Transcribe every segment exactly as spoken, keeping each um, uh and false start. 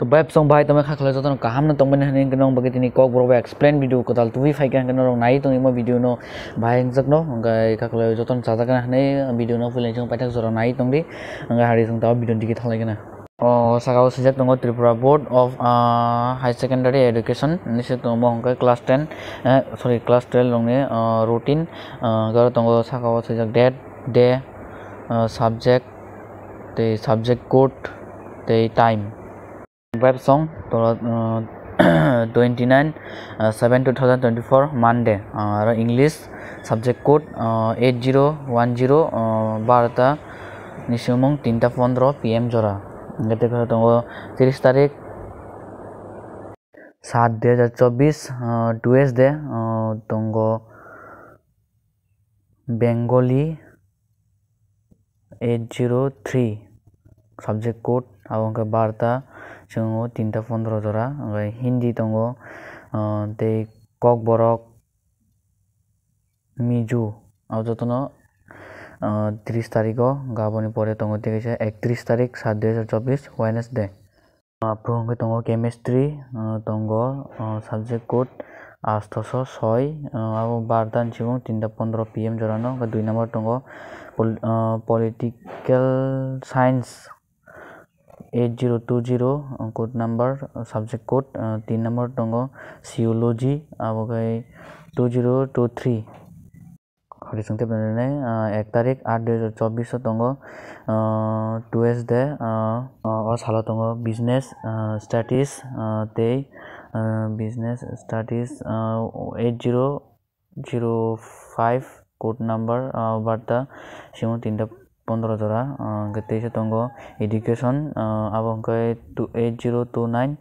Bai bwsong bai tongmani kha khlai jotono kaham no tongmani hwnwi hwnkhe nong bagwi tini Kokborok bai explain video kwtal tubui phaikha hwnkhe norok nai tongwi mo video no bai hwnjakno hwnkhe kha khlai jotono chajak na hwnwi video no puila chwng paithak jora nai tongdi hwnkhe hari chwng tabuk video digi thalai gana. O saka o swijak tongo Tripura Board of, ah, High Secondary Education hinwi se tongo hwnkhe class ten, eh, sorry, class twelve rokni, ah, routine, ah, aro tongo saka o swijak date, day, ah, subject tei subject code tei time. Web song tolo, uh, twenty nine, uh, seven two thousand twenty four Monday, uh, aro English subject code, uh, eight zero one zero, uh, barota ni simung tinta pondro P M jora. Hwnkhe tei tongo tris tarik sat dui hajar chobbish, uh, Tuesday, uh, tongo Bengali eight zero three subject code, abo hwnkhe barta chwng o tinta pondro jora, hwnkhe Hindi tongo, ah, tei Kokborok, Mizo, abo jotono, ah, tris tarikh o, hwnkhe aboni pore tongo tei kaisa ektris tarik sat dui hajar chobbish Wednesday. Ah, aphuru hwnkhe tongo chemistry, ah, tongo, ah, subject code astoso soi, ah, abo barta ni simung tinta pondro P M jorano. Hwnkhe dui number tongo pol-, ah, political science eight zero two zero, ah, code number, ah, subject code, ah, tin number tongo sociology, abo khe two zero two three. Hori chwng tei bini, ah, ek tarik aat dui hajar chobbish o tongo, ah, Tuesday, ah, ah, o salo tongo business, ah, studies, ah, tei, ah, business studies, ah, eight zero zero five code number, ah, barta simung tinta pondro jora, ah, hwnkhe teisa tongo education, ah, abo hwnkhe two, eight zero two nine,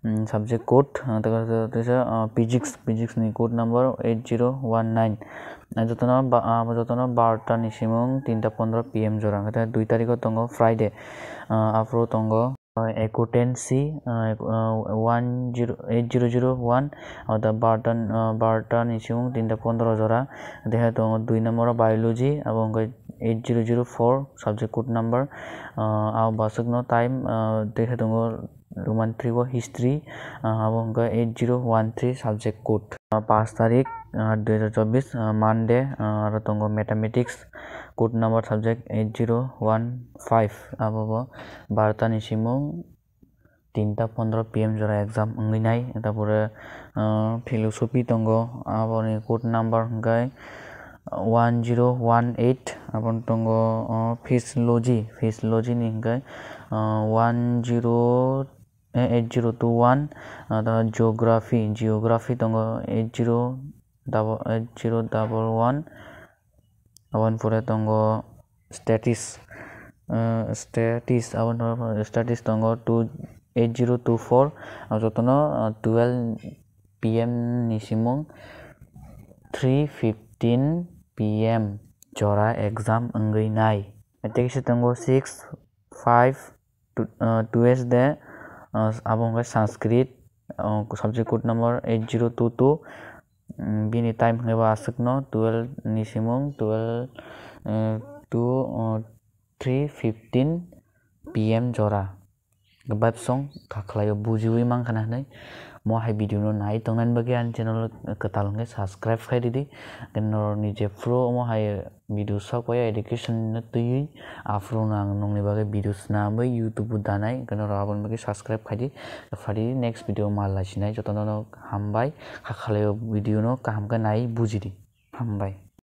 mm, subject code, ah, tei kaisa, ah, physics, physics ni code number eight zero one nine. Ah, jotono ba-, ah, jotono barta ni simung tinta pondro P M jora, hwnkhe dui tarikh o tongo Friday, ah, aphuru tongo, ah, accountancy, ah, ah, one zero, eight zero zero one, ah, da barta, ah, barta ni simung tinta pondro jora, tei hai tongo dui number o biology, abo hwnkhe eight zero zero four subject code number, ah, abo bwswkno time, ah, tei hai tongo Roman three o history, ah, abo hwnkhe eight zero one three subject code. Ah, paanch tarik, ah, dui hajar chobbish, ah, Monday, ah, aro tongo mathematics, code number subject eight zero one five, abo bo barta ni simung tinta pondro P M jora exam wngwi nai. Tapore, ah, philosophy tongo, aboni code number hwnkhe one zero one eight, aboni tongo, ah, physiology, physiology ni hwnkhe, ah, one zero, eh, eight zero two one, ah, ta geography, geography tongo eight zero double, eight zero double one, aboni pore tongo statis, ah, statis, aboni pore statis tongo two, eight zero two four, ah, jotono, ah, twelve P M ni simung three fifteen P M jora exam wngwi nai. Tei kisa tongo six five, tu-, ah, Tuesday, ah, abo hwnkhe Sanskrit, ah, subject code number eight zero two two, mm, bini time hwnkhe bo aswkno twelve ni simung twelve, eh, two, ah, three fifteen P M jora. Bai bwsong kha khlaio bujiwi mankha na hwnwi. Mo hai video no nai tongnani bagwi ani channel kwtal hwnkhe subscribe khai ridi. Tei norokni jephru omo hai video sok bai education no twiwi aphuru no ang nokni bagwi video swnamwi YouTube o danai. Hwnkhe norok aboni bagwi subscribe khai di. Phadi next video mal lai sinai jotono no hambai. Kha khlaio video no kaham khe nai bujidi. Hambai.